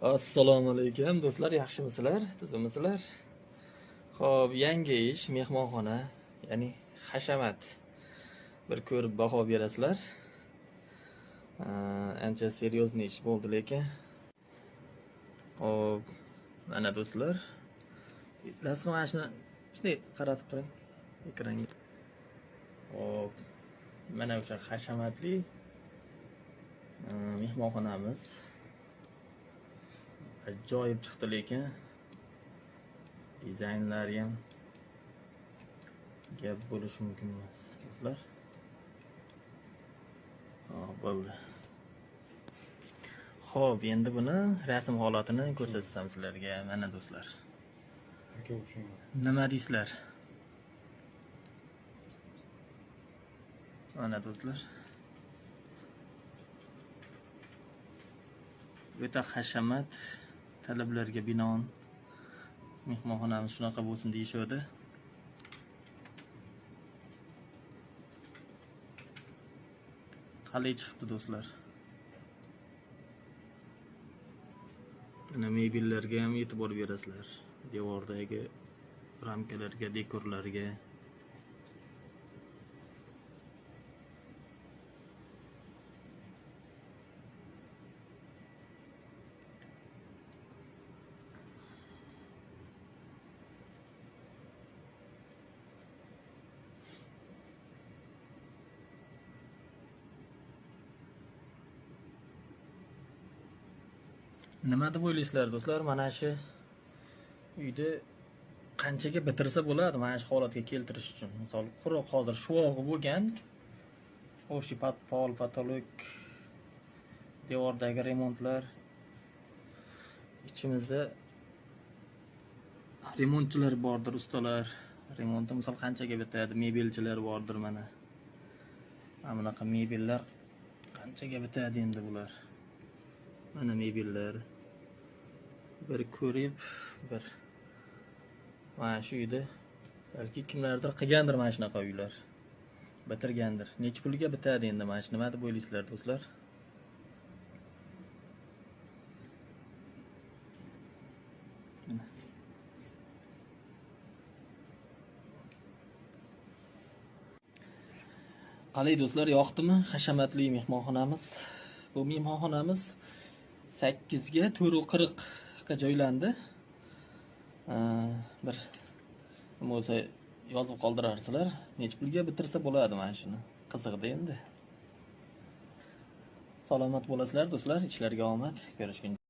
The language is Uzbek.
Assalomu alaykum do'stlar, yaxshimisizlar, tuzukmisizlar? Xo'p, yangi ish, mehmonxona, ya'ni hashamat. Bir ko'rib baho berasizlar. Ancha серьезный ish bo'ldi lekin. Xo'p, mana do'stlar. Bilasizmi, mana shuni shunday qaratib turing ekranga. Xo'p, mana o'sha hashamatli mehmonxonamiz. Ajoyib chiqdi lekin dizaynlari ham gap bo'lishi mumkin emas do'stlar. Hop, bo'ldi. Xo'p, endi buni rasm holatini ko'rsatsam sizlarga, mana do'stlar. Nima deysizlar? Mana do'stlar. O'ta hashamat talablarga binoan mehmonxonamiz shunaqa bo'lsin deyishadi. Qalay chiqibdi do'stlar. Mana mebellarga ham e'tibor berasizlar. Devordagi ramkalarga, dekorlarga. Nima deb o'ylaysizlar do'stlar? Mana shu uyni qanchaga bitirsa bo'ladi mana shu holatga keltirish uchun? Misol, quruq hozir shuvog'i bo'lgan, общий pol, patolog, devordagi remontlar, ichimizda remontchilar bordir, ustalar. Remonti misol qanchaga bitadi? Mebelchilar bordir mana. Mana bunaqa mebellar qanchaga bitadi endi bular? Mana mebellar. Bir ko'rib, bir mana shu uyda balki kimlardir qilgandir mana shunaqa uylar. Bitirgandir. Necha pulga bitadi endi mana shu, nima deb o'ylaysizlar do'stlar? Qalay do'stlar, yoqdimi hashamatli mehmonxonamiz? Bu mehmonxonamiz 8 ga 4.40 ga joylandi. Bir nima bo'lsa yozib qoldirarsizlar. Necha pulga bitirsa bo'ladi mana shuni? Qiziqda endi. Salomat bo'lasizlar do'stlar, ishlarga omad. Ko'rishguncha.